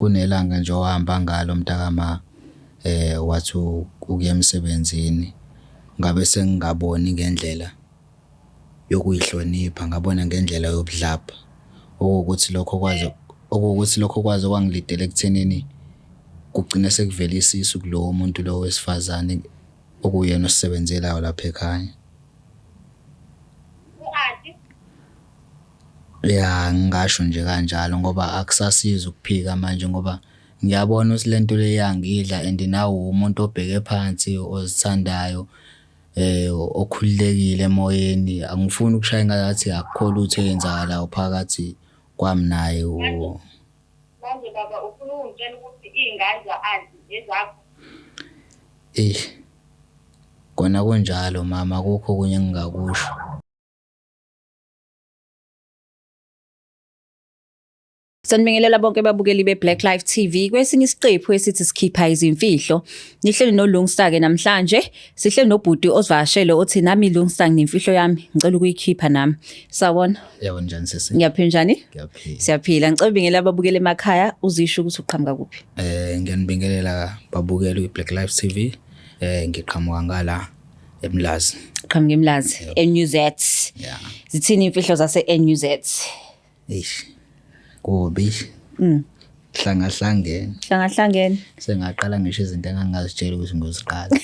Kunelanga nje owahamba ngalo mntakama wathi ukuya emsebenzini, ngabe sengingaboni ngendlela yokuyihlonipha, ngabona ngendlela yobudlabha. Okuwukuthi lokho kwaze, okuwukuthi lokho kwaze kwangilidela ekuthenini kugcine sekuvele isisu kulowo muntu lo wesifazane okuwuyena osisebenzelayo lapha ekhaya. Ya, ngingasho nje kanjalo ngoba akusasizi ukuphika manje ngoba ngiyabona ukuthi le nto le iyangidla and nawe uwumuntu obheke phansi, ozithandayo, okhululekile emoyeni. Angifuni ukushaya engazathi akukho lutho eyenzakalayo phakathi kwami naye. Manje baba ufuna ukungitshela ukuthi iy'ngane za-anti ezakho? Eyi, kona kunjalo mama, akukho okunye engingakusho. Sanibingelela bonke ababukeli be-Black Life TV kwesinye isiqephu esithi sikhipha izimfihlo. Nihleli noLungsta ke namhlanje, sihleli nobhuti osivakashele othi nami Lungsta nginemfihlo yami, ngicela ukuyikhipha nami. Sawona. Yebo njani sisi? Ngiyaphila njani? Ngiyaphila. Siyaphila. Ngicela ubingelela ababukeli emakhaya uzisho ukuthi uqhamuka kuphi. Ngiyanibingelela babukeli kwi-Black Life TV. Ngiqhamuka ngala eMlazi. Uqhamuka eMlazi, eNUZ. Yeah. Zithini imfihlo zase NUZ? Eish. Kubi. Hlangahlangene. Hlangahlangene. Sengaqala ngisho izinto engangingazitsheli ukuthi ngiyoziqala.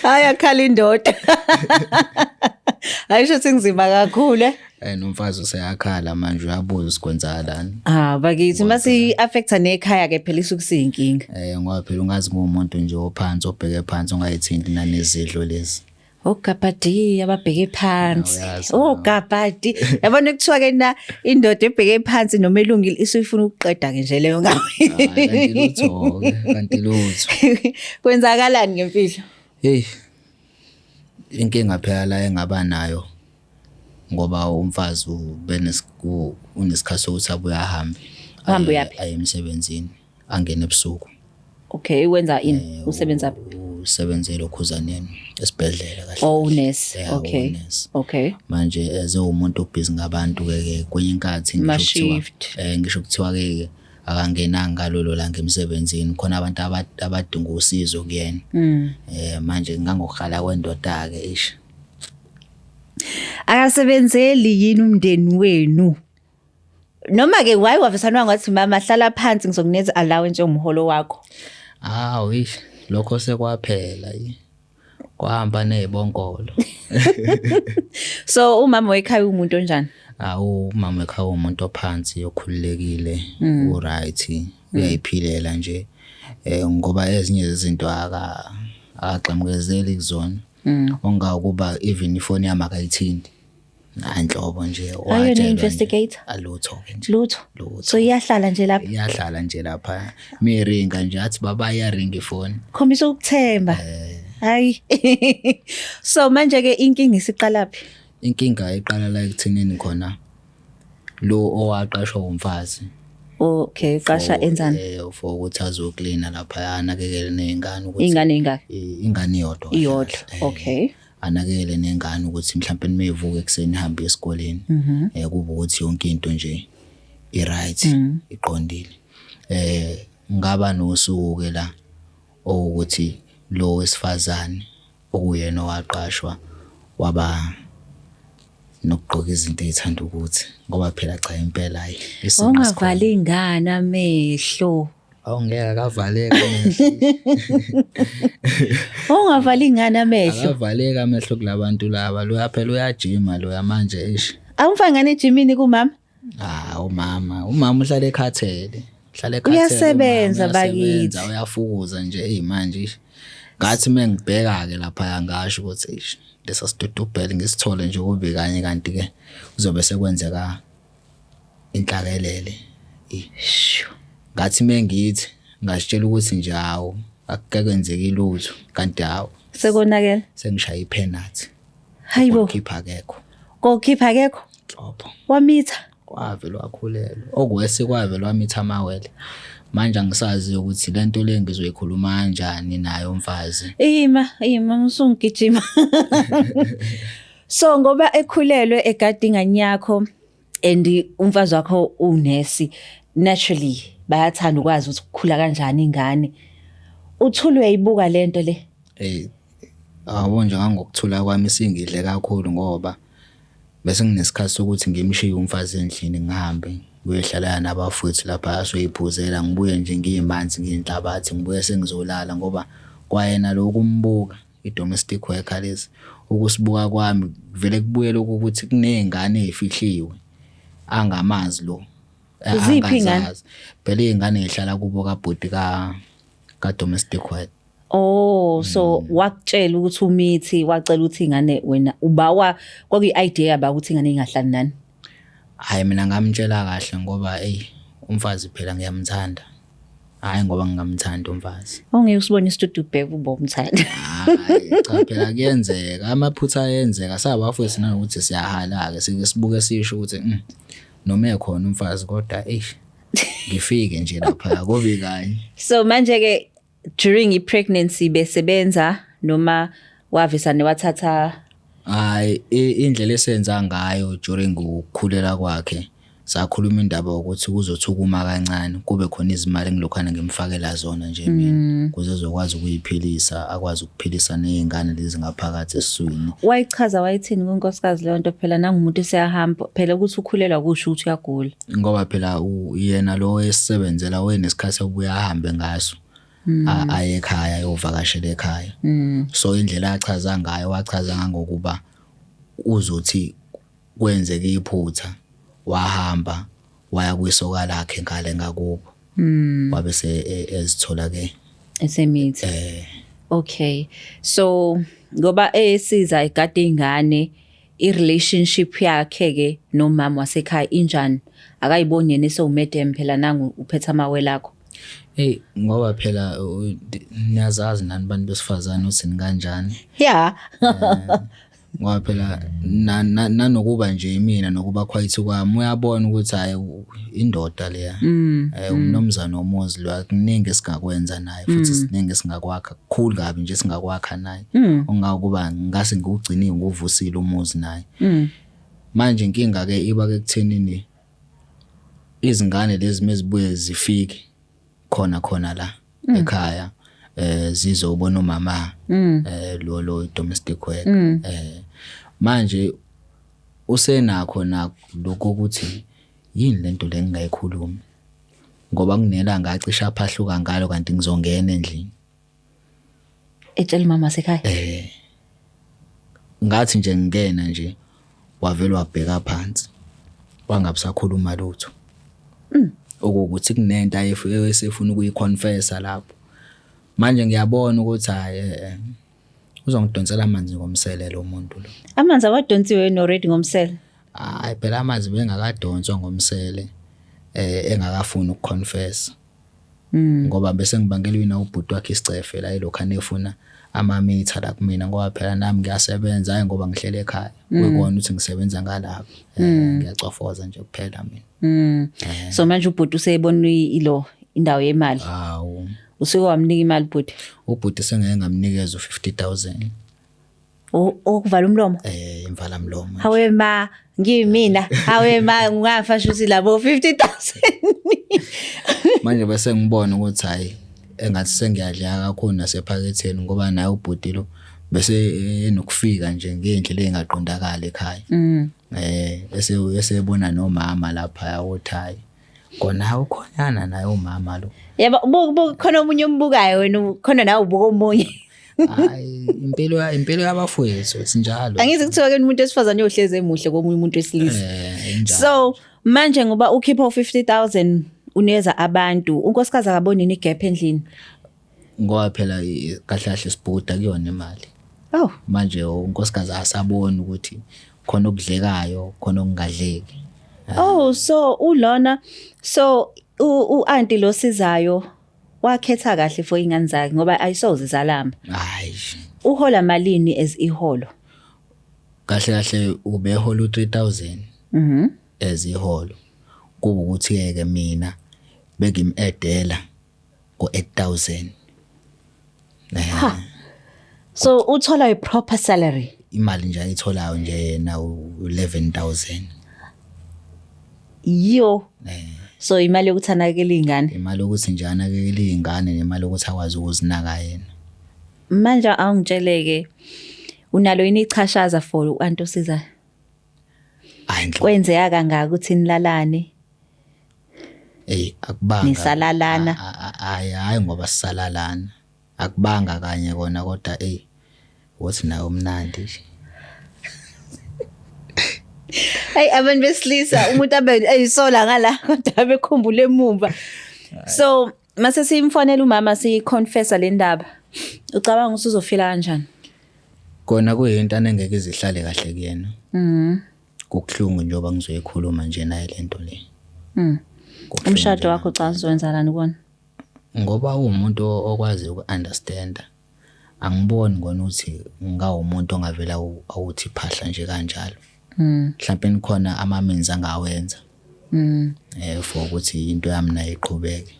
Hayi akhala indoda. Hayi sho sengizima kakhulu. Eh. Nomfazi useyakhala manje uyabuza ukuthi kwenzakalani. Ah bakithi mase affecta nekhaya ke phela isuke siyinkinga. Ngoba phela ungazi ngumuntu nje ophansi obheke phansi ongayithinti nanezidlo lezi. Ogabadi ababheke phansi. Uyazi. Ogabadi. Yabona kuthiwa ke na indoda ebheke phansi noma elungile isifuna ukuqeda ke nje leyo ngawe. Hayi kanti lutho ke, kanti lutho. Kwenzakalani ngemfihlo? Hey. Inkinga phela la engaba nayo ngoba umfazi unesikhathi sokuthi abuye ahambe. Uhambe uyaphi? Aye emsebenzini, angene ebusuku. Okay, wenza ini? Usebenza phi? Usebenzele okhuzaneni esibhedlela kahle. Oh, nurse. Yeah, Okay. unesi. Okay. Manje eze umuntu obhizi ngabantu ke ke kwenye inkathi ngisho kuthiwa Ma-shift. ngisho kuthiwa ke akangenanga ngalolo langa emsebenzini khona abantu abadinga usizo kuyena. Manje ngangokhala kwendoda ke ish. Akasebenzeli yini umndeni wenu? Noma ke why wavesana ngathi mama hlala phansi ngizokunikeza allowance yomholo wakho. Hawu ish lokho sekwaphela yi. Kwahamba nezibonkolo. So umama wekhaya umuntu onjani? Awu umama ekhaya umuntu ophansi okhululekile, u right, uyayiphilela nje. Ngoba ezinye izinto akagxamukezeli kuzona. Ongakuba even ifoni yami akayithinti. Nhlobo nje Ayona watshelwa nje. investigator? Alutho ke nje. Lutho. Lutho. So iyahlala nje lapha. Iyahlala nje lapha. Miringa nje athi baba iyaringa ifoni. Khombisa ukuthemba. Hayi. So manje ke inkinga isiqala phi? Inkinga iqala la ekuthenini khona lo owaqashwa umfazi. Okay, qasha enzani? For ukuthi azoklina lapha anakekele nezingane ukuthi Ingane ingaki? Ingane iyodwa. kahle Iyodwa. kahle. Okay. Anakekele nengane ukuthi mhlawumbe nimevuka ekuseni ihambe esikoleni. Kube ukuthi yonke into nje i right, iqondile. Ngaba nosuku ke la ukuthi lo wesifazane okuyena owaqashwa waba nokugqoka izinto ezithanda ukuthi ngoba phela cha impela hayi isimo sikhona. Ungavali ingane amehlo. Awungeke akavaleka amehlo. Ungavali ingane amehlo. Akavaleka amehlo kulabantu laba. Loya phela uyajima loya manje eish. Awumfaki ngane ejimini kumama? Ah umama, umama uhlale ekhathele. Uhlale ekhathele. Uyasebenza umama, bakithi. uyasebenza, uyafukuza nje hey manje eish. Ngathi mengibheka ke lapha ngasho ukuthi eish lesa sidudubhele ngisithole nje kube kanye kanti ke kuzobe sekwenzeka inhlakelele. Ngathi mengithi ngasitshela ukuthi nje hawu akukekwenzeki lutho kanti hawu Sekonakele. sengishaya ipenalty. Hayibo. Khipha akekho. Goalkeeper akekho. Nhlobo. Wamitha. Kwavele wakhulelwa. Okuwese kwavele wamitha amawele. Manje angisazi ukuthi lento le ngizoyikhuluma kanjani naye umfazi. Ima, ima usungigijima. So ngoba ekhulelwe egada ingane yakho. And umfazi wakho unesi, naturally bayathanda ukwazi ukuthi kukhula kanjani ingane. Uthule uyayibuka lento le. Hey, yabo nje ngangokuthula kwami singidle kakhulu ngoba bese nginesikhathi sokuthi ngimshiye umfazi endlini ngihambe ngiyohlala nabafowethu lapha asoyiphuzela, ngibuye nje ngiyimanzi ngiyinhlabathi, ngibuye sengizolala ngoba kwayena lokhu umbuka i-domestic worker lezi, ukusibuka kwami vele kubuye lokhu ukuthi kuney'ngane ey'fihliwe angamazi lo. Ziphi iy'ngane? Angazazi. Phela iy'ngane y'hlala kubo kabhuti ka-domestic worker. Oh, so wakutshela ukuthi umithi, wacela ukuthi ingane wena ubawa, kwakuyi-idea ba ukuthi ingane ingahlali nani? Hhayi, mina ngamtshela kahle ngoba eyi, umfazi phela ngiyamthanda. Hhayi ngoba ngingamthandi umfazi. Ongeke usibone isitudio ubheke uba umthanda. Hhayi cha, phela kuyenzeka, amaphutha ayenzeka, sabafowethu nanokuthi siyahala-ke, sike sibuke sisho ukuthi noma ekhona umfazi kodwa eish, ngifike nje lapha kubi kanye. So manje ke during i-pregnancy besebenza noma wavesane wathatha? Hayi, indlela esenza ngayo during ukukhulela kwakhe, sakhuluma indaba yokuthi kuzothi ukuma kancane kube khona izimali engilokhana ngimfakela zona nje mina, ukuze ezokwazi ukuyiphilisa, akwazi ukuphilisa ney'ngane lezi ngaphakathi esiswini. Wayichaza wayithini kunkosikazi leyo nto? Phela nangumuntu eseyahamba, phela ukuthi ukhulelwa kusho ukuthi uyagula. Ngoba phela yena lo esebenzela wayenesikhathi sokubuya ahambe ngaso, aye ekhaya, ayovakashela ekhaya. So indlela achaza ngayo, wachaza ngangokuba uzothi kwenzeka iphutha wahamba waya kwisoka lakhe ngale ngakubo, wabe se ezithola ke esemithi. Okay, so ngoba esiza egade ingane, i-relationship yakhe ke nomama wasekhaya injani? Akayiboni yena esewumadam phela, nangu uphethe amawele akho? Hey, ngoba phela niyazazi nani bantu besifazane ukuthi nikanjani. Ngoba phela nanokuba nje mina nokuba quiet kwami, uyabona ukuthi hayi, indoda leya, umnumzane womuzi lo, kuningi esingakwenza naye futhi siningi esingakwakha, kukhulu kabi nje esingakwakha naye, ongakuba ngase ngiwugcinile nguvusile umuzi naye. Manje inkinga ke iba ke kuthenini izingane lezi mezibuye zifike khona khona la ekhaya, zizobona umama lo domestic worker. Manje usenakho nakho lokho ukuthi yini lento le ngingayikhulumi, ngoba kunelanga acishe aphahluka ngalo kanti ngizongena endlini. Etshela umama wasekhaya? Ngathi nje ngingena nje wavele wabheka phansi, wangabe usakhuluma lutho. Okuwukuthi kunento ayefuna ukuyiconfessa lapho. Manje ngiyabona ukuthi hhayi, uzongidonsela amanzi ngomsele lo muntu lo. Amanzi awadonsiwe yini already ngomsele? Hayi phela, amanzi bengakadonswa ngomsele engakafuni ukuconfess. Ngoba bese ngibangela yina ubhuti wakhe isicefe la elokhana efuna amamitha la kumina, ngoba phela nami ngiyasebenza, hayi ngoba ngihlele ekhaya. Kuyikona ukuthi ngisebenza ngalapha. Ngiyacofoza nje kuphela mina. So manje ubhuti useyibona ilo indawo yemali. Hawu. Usuke wamnika imali ubhuti? Ubhuti sengeke ngamnikeza u50,000. Okuvala umlomo? Imvala mlomo. Hawe ma, ngiyimina. Hawe ma, ngingafa shuthi labo 50,000. Manje bese ngibona ukuthi hayi, engathi sengiyadleka kakhulu nasephaketheni, ngoba naye ubhuti lo bese enokufika nje ngendlela engaqondakali ekhaya. Bese esebona nomama lapha uthi hayi, kona ukhonyana naye umama lo. Yebo, buka khona omunye umbukayo wena, khona nawe ubuka omunye. Hayi, impilo yabafowethu sinjalo. Angithi kuthiwa ke umuntu wesifazane uyohleze emuhle komunye umuntu wesilisa. Injalo. So manje ngoba ukhipha u50,000 unikeza abantu, unkosikazi akaboni yini igap endlini? Ngoba phela kahle kahle sibhuda kuyona imali. Oh. Manje unkosikazi asaboni ukuthi khona okudlekayo, khona okungadleki. Oh, so ulona, so u-auntie lo sizayo wakhetha kahle for ingane zakhe ngoba ayisoze zalamba. Hayi. Uhola malini as iholo? Kahle kahle ubehola u3000. As iholo. Kuba ukuthi ke mina bengim-addela ngo8000. Ha. So uthola i proper salary. Imali nje ayitholayo nje yena u11000. Yo. Eh. So imali yokuthi anakekele iy'ngane. Imali yokuthi nje anakekele iy'ngane nemali yokuthi akwazi ukuzinaka yena. Manje awungitsheleke unalo yini ichashaza for u-anti osizayo? Hayi nhlobo. Kwenzeka kangaka ukuthi nilalane? Ey akubanga. Nisalalana? Hayi hayi ngoba sisalalana. Akubanga kanye kona kodwa ey wothi nawe umnandi nje. Hey abantu besilisa umuntu abe eyisola ngala kodwa abekhumbule emuva. So mase simfonela umama siyiconfessa le ndaba. Ucabanga ukuthi uzofila kanjani? Kona kuyinto anengeke izihlale kahle kuyena. Mhm. Kubuhlungu njengoba ngizoyikhuluma nje naye lento le. Mhm. Umshado wakho cha uzowenzakalani kuwona? Ngoba uwumuntu okwazi uku-understand-a. Angiboni kona ukuthi ngawumuntu ongavela awuthi phahla nje kanjalo. Mhlawumbe khona ama-means angawenza. For ukuthi into yami nayo iqhubeke.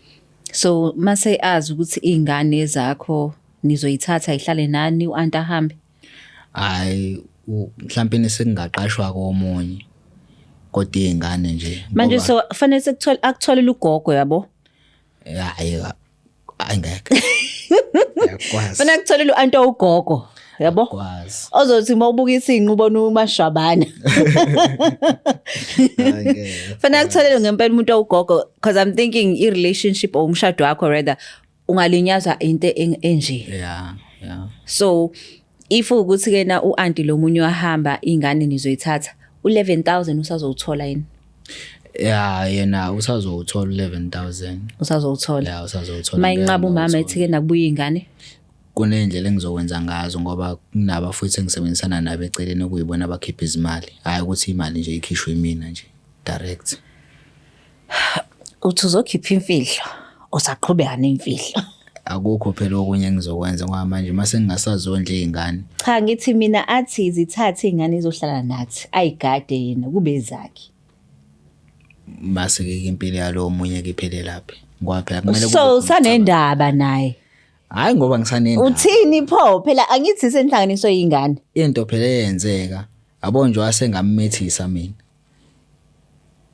So mase azi ukuthi iy'ngane zakho nizoyithatha ihlale nani u-anti ahambe? Hhayi mhlawumbe sekungaqashwa komunye kodwa iy'ngane nje. Manje so kufanele sekuthole akutholele ugogo yabo? Hhayi angeke. Ngiyakwazi. Fanele akutholele u-anti owugogo yabo? Ngiyakwazi. Ozothi uma ubuka isinqu ubona umashwabana. Angeke. Fanele akutholele ngempela umuntu owugogo because I'm thinking i-relationship or umshado wakho rather ungalinyazwa into enje. Yeah, yeah. So if ukuthi ke na u-anti lo munye wahamba ingane nizoyithatha u11000 usazowuthola yini? Yeah, yena usazowuthola 11000. Usazowuthola. Yeah, usazowuthola. Mayinqaba umama ethi ke nakubuya ingane. Kuney'ndlela engizokwenza ngazo ngoba kunaba futhi engisebenzisana nabo eceleni okuyibona abakhipha izimali. Hhayi ukuthi imali nje ikhishwe imina nje direct. Uthi uzokhipha imfihlo, usaqhubeka nemfihlo. Akukho phela okunye engizokwenza ngoba manje mase ngingasazondla iy'ngane. Cha ngithi mina athi zithathe iy'ngane izohlala nathi, ayigade yena kube ezakhe. Mase-ke impilo yalo omunye ke iphelelaphi? Ngoba phela kumele kube So khona usanendaba naye. Hhayi ngoba ngisanendaba. Uthini pho? Phela angithi senhlanganiso yingane. Into phela eyenzeka, yabo nje wasengamithisa mina.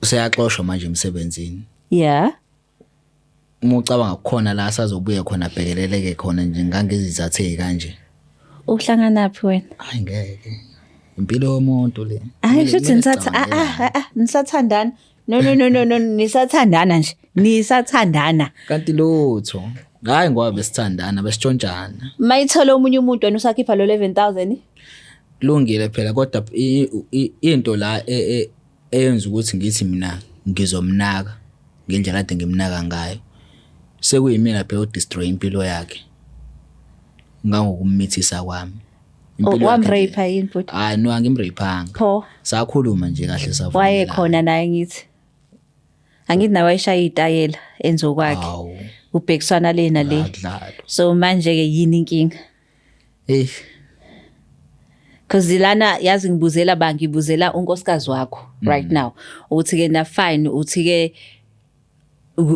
Useyaxoshwa manje emsebenzini. Yeah. Uma ucabanga kukhona la asazobuya khona abhekeleleke khona nje ngangezizathu ezikanje. Uhlanganaphi wena? Hayi ngeke. Impilo yomuntu le. Hayi shuthi nisatha nisathandana. No no no no no nisathandana nje. Nisathandana. Kanti lutho. Hayi ngoba besithandana besitshontshana. Mayithola omunye umuntu wena usakhipha lo 11000. Kulungile phela kodwa into la eyenza ukuthi ngithi mina ngizomnaka ngendlela kade ngimnaka ngayo. Sekuyimina phela odestroy impilo yakhe. Ngangokumithisa kwami. Impilo yakhe Wamrape yini bhuti? Hayi no angimrapeanga. Pho Sakhuluma nje kahle savumelana. waye khona naye ngithi. Angithi nawe wayeshaya itayela enzo kwakhe. Hawu. Ubhekiswana le na le. Akudlalwa. So manje ke yini inkinga? Eh Cause lana yazi ngibuzela ba ngibuzela unkosikazi wakho right now ukuthi ke na fine uthi ke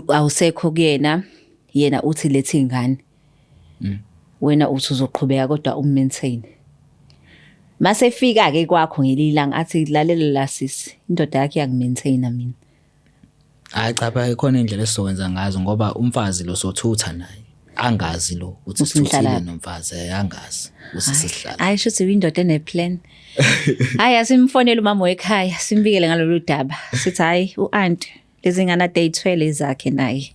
awusekho kuyena yena uthi lethi ingane. Wena uthi uzoqhubeka kodwa ummaintain. Mase fika ke kwakho ngelilanga athi lalela la sisi indoda yakhe iyakumaintaina mina. Hayi cha phela ikhona indlela esizokwenza ngazo ngoba umfazi lo sothutha naye. Angazi lo ukuthi Usuhlala sithuthile phi? nomfazi angazi ukuthi sihlala. Hayi shuthi indoda eneplan. Hayi asimfonele umama wekhaya simbikele ngalolu daba. Sithi hayi uanti lezi ngane ade eyithwele zakhe naye.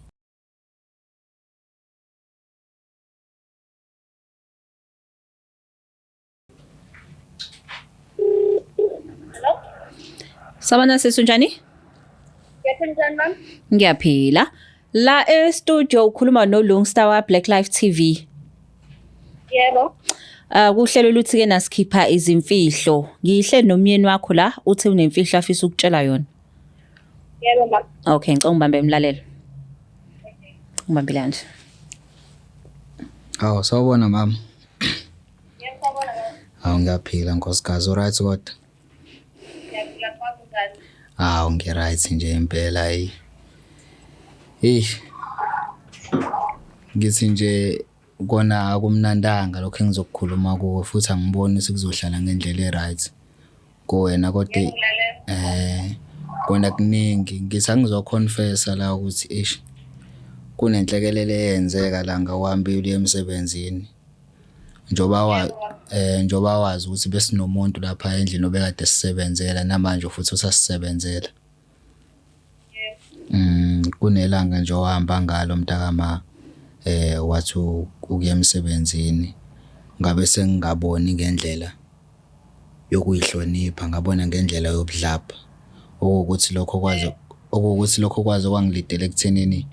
Hello? Sabona sisi unjani? Ngiyaphila njani ma'am? Ngiyaphila. La e-studio ukhuluma no Lungstar wa Black Life TV. Yebo. Kuhlelo luthi ke nasikhipha izimfihlo. Ngihle nomyeni wakho la uthi unemfihlo afisa ukutshela yona. Yebo ma'am. Okay, ngicela ungibambe emlalelo. Ungibambile kanje. Hawu sawubona mama. Yebo sawubona ma'am. Hawu ngiyaphila nkosikazi uright kodwa? Ngiyaphila kwakho njani? Hawu ngiright nje impela hey. Hey. Ngithi nje kona akumnandanga lokho engizokukhuluma kuwe futhi angiboni ukuthi kuzohlala ngendlela eright kuwena kodwa Yebo ngilalela. Kona kuningi, ngithi angizo-confess-a la ukuthi eish, kunenhlekelele eyenzeka la ngawuhambile uye emsebenzini. Njengoba njengoba wazi ukuthi besinomuntu lapha endlini obekade esisebenzela namanje futhi usasisebenzela. Kunelanga nje owahamba ngalo mntakama wathi ukuya emsebenzini, ngabe sengingaboni ngendlela yokuyihlonipha, ngabona ngendlela yobudlabha. Okuwukuthi lokho kwaze, okuwukuthi lokho kwaze kwangilidela ekuthenini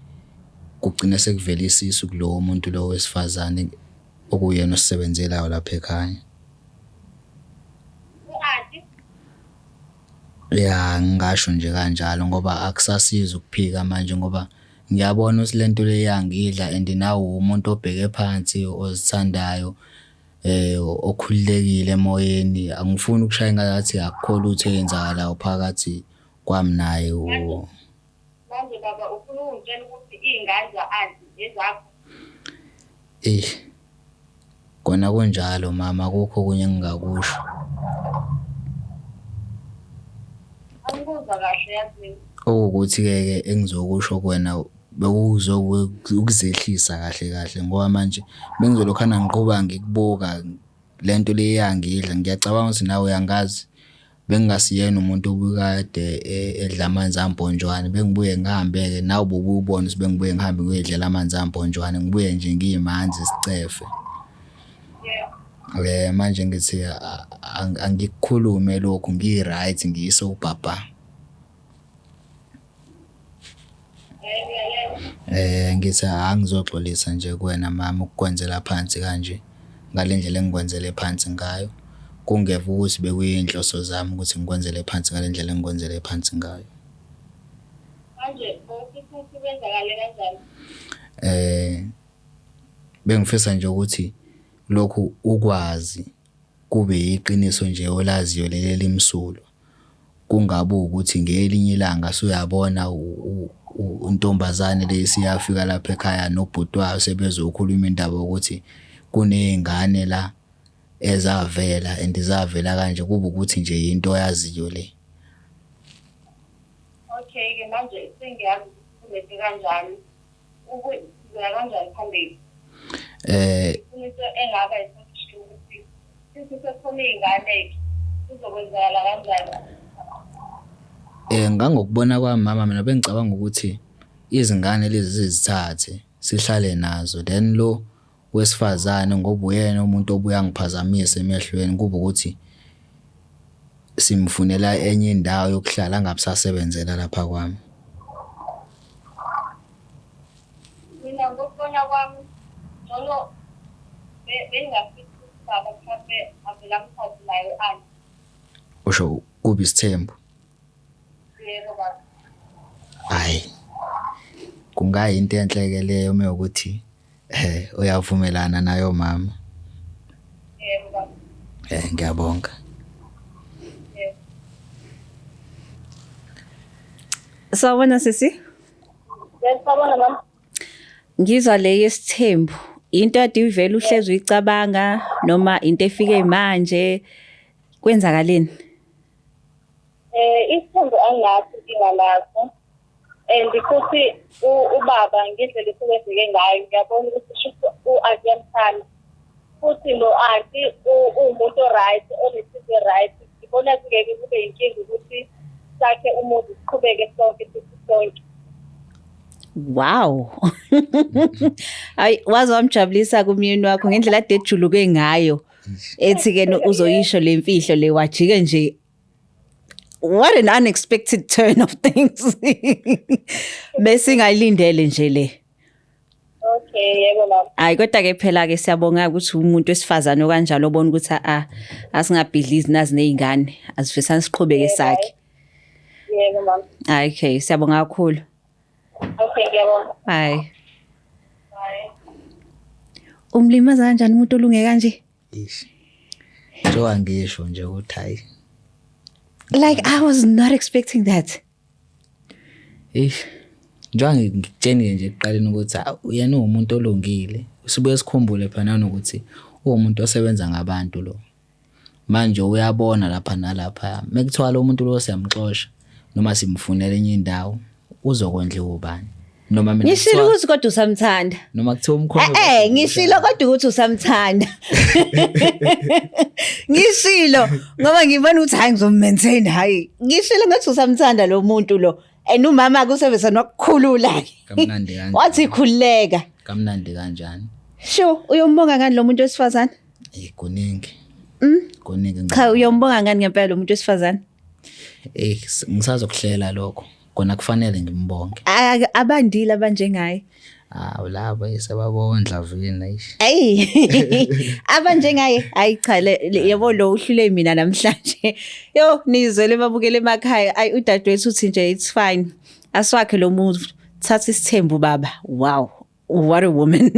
kugcine sekuvele isisu kulowo muntu lo wesifazane okuwuyena osisebenzelayo lapha ekhaya. U-anti? Ya, ngingasho nje kanjalo ngoba akusasizi ukuphika manje ngoba ngiyabona ukuthi le nto le iyangidla and nawe uwumuntu obheke phansi, ozithandayo, okhululekile emoyeni. Angifuni ukushaya engazathi akukho lutho eyenzakalayo phakathi kwami naye. Manje baba ufuna ukungitshela ukuthi iy'ngane za-anti ezakho? Eyi, kona kunjalo mama, akukho okunye engingakusho. Angikuzwa kahle yazi mina. Okuwukuthi-ke ke engizokusho kuwena ukuzehlisa kahle kahle ngoba manje bengizolokhana ngiqhuba ngikubuka le nto le iyangidla. Ngiyacabanga ukuthi nawe uyangazi, bengingasiyena umuntu obukade edla amanzi amponjwane, bengibuye ngihambe-ke nawe ubuke ubone ukuthi bengibuye ngihambe ngiyoyidlela amanzi amponjwane, ngibuye nje ngimanzi isicefe. Manje ngithi angikukhulume lokhu ngi-right ngisobhabha. Ngithi angizoxolisa nje kuwena mama ukukwenzela phansi kanje ngale ndlela engikwenzele phansi ngayo. Kungeve ukuthi bekuyiy'nhloso zami ukuthi ngikwenzele phansi ngale ndlela engikwenzele phansi ngayo. Manje bowufisa ukuthi kwenzakale kanjani? Bengifisa nje ukuthi lokhu ukwazi kube yiqiniso nje olaziyo leli elimsulwa. Kungabi ukuthi ngelinye ilanga suyabona intombazane le isiyafika lapha ekhaya nobhuti wayo sebezokhuluma indaba yokuthi kuney'ngane la ezavela and zavela kanje, kube ukuthi nje yinto oyaziyo le. Okay-ke manje sengiyazi ukuthi kulethwe kanjani, uya kanjani phambili. Into engaba isosho ukuthi since sekukhona iy'ngane-ke kuzokwenzakala kanjani? Ngangokubona kwami mama, mina bengicabanga ukuthi izingane lezi sizithathe sihlale nazo, then lo wesifazane ngoba uyena umuntu obuye angiphazamise emehlweni, kube ukuthi simfunela enye indawo yokuhlala angabe usasebenzela lapha kwami. Mina ngokubona kwami ngcono bengingafisa ukuthi ubaba mhlampe avele amthathe naye u-anti. Usho kube isithembu? Yebo baba. Hhayi, kungayinto enhle-ke leyo uma kuwukuthi uyavumelana nayo mama. Yebo baba. Ngiyabonga. Yebo. Sawubona sisi. Yes, sawubona mama. Ngizwa le yesithembu. Into kade ivele uhlezi uyicabanga noma into efike manje, kwenzakaleni? Isithembu anginaso inkinga naso and futhi ubaba ngendlela esekwenzeke ngayo ngiyabona ukuthi shuthi u-anti uyamthanda, futhi no-anti uwumuntu o-right, onenhliziyo e-right. Ngibona kungeke kube yinkinga ukuthi sakhe umuzi siqhubeke sonke futhi sonke. Wow. Ayi, waze wamjabulisa kumyeni wakho ngendlela ade ejuluke ngayo. Ethi ke uzoyisho le mfihlo le, wajike nje. What an unexpected turn of things. Bese ingayilindele nje le. Okay, yebo mama. Hayi, kodwa ke phela ke siyabonga ukuthi umuntu wesifazane okanjalo obona ukuthi a asingabhidlizi nazi nezingane, asifisani siqhubeke sakhe. Yebo mama. Hayi, okay, siyabonga kakhulu. Okay, ngiyabonga. Bye. Bye. Umlimaza kanjani umuntu olunge kanje? Ish. Njengoba ngisho nje ukuthi hayi. Like I was not expecting that. Eish. Njengoba ngikutshenile nje ekuqaleni ukuthi uyena uwumuntu olungile. Sibuye sikhumbule phela nanokuthi uwumuntu osebenza ngabantu lo. Manje uyabona lapha nalapha. Mekuthiwa lo muntu lo siyamxosha. Noma simfunela enye indawo, uzokondliwa ubani? Noma mina Ngishilo ukuthi kodwa usamthanda. Noma kuthiwa umkhono. Ngishilo kodwa ukuthi usamthanda. Ngishilo ngoba ngibona ukuthi hayi, ngizom-maintain, hayi. Ngishilo ngathi usamthanda lo muntu lo. And umama kusevesa nokukhulula ke. Kamnandi kanjani? Wathi khululeka. Kamnandi kanjani? Sure, uyombonga ngani lo muntu wesifazane? Kuningi. Kuningi. Cha, uyombonga ngani ngempela lo muntu wesifazane? Ngisazokuhlela lokho. Kona kufanele ngimbonge. Abandile abanjengaye. Hawu, labo sebabondla vina eish. Ayi. Abanjengaye, hayi cha, yebo, lo uhlule mina namhlanje. Yo, nizwele babukele emakhaya. Ayi, udadewethu uthi nje it's fine. Aswakhe lo muntu. Thatha isithembu, baba. Wow. What a woman.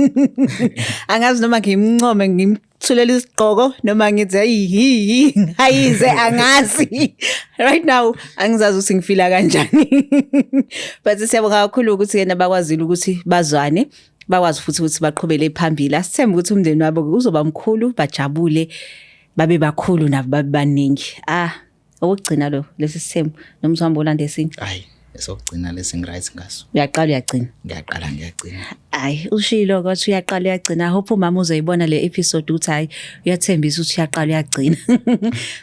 Angazi noma ngimncome, ngimthulela isigqoko, noma ngithi ayi hayize, angazi. Right now angizazi ukuthi ngifila kanjani. But siyabonga kakhulu ukuthi yena bakwazile ukuthi bazwane, bakwazi futhi ukuthi baqhubele phambili. Asithembe ukuthi umndeni wabo uzoba mkhulu, bajabule, babe bakhulu nabo, babe baningi. Ah, okugcina lo lesi sithembu noma uzohamba olanda esinye? Hayi, esokugcina lesi, ngi-right ngaso. Uyaqala uyagcina? Ngiyaqala ngiyagcina. Hayi, ushilo kwathi uyaqala uyagcina. Hope umama uzoyibona le episode ukuthi hayi, uyathembisa ukuthi uyaqala uyagcina.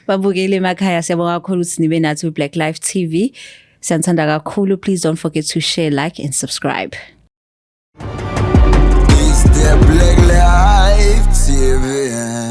Babukele emakhaya, siyabonga kakhulu ukuthi nibe nathi ku Black Life TV. Siyanithanda kakhulu. Please don't forget to share, like and subscribe. It's the Black Life TV.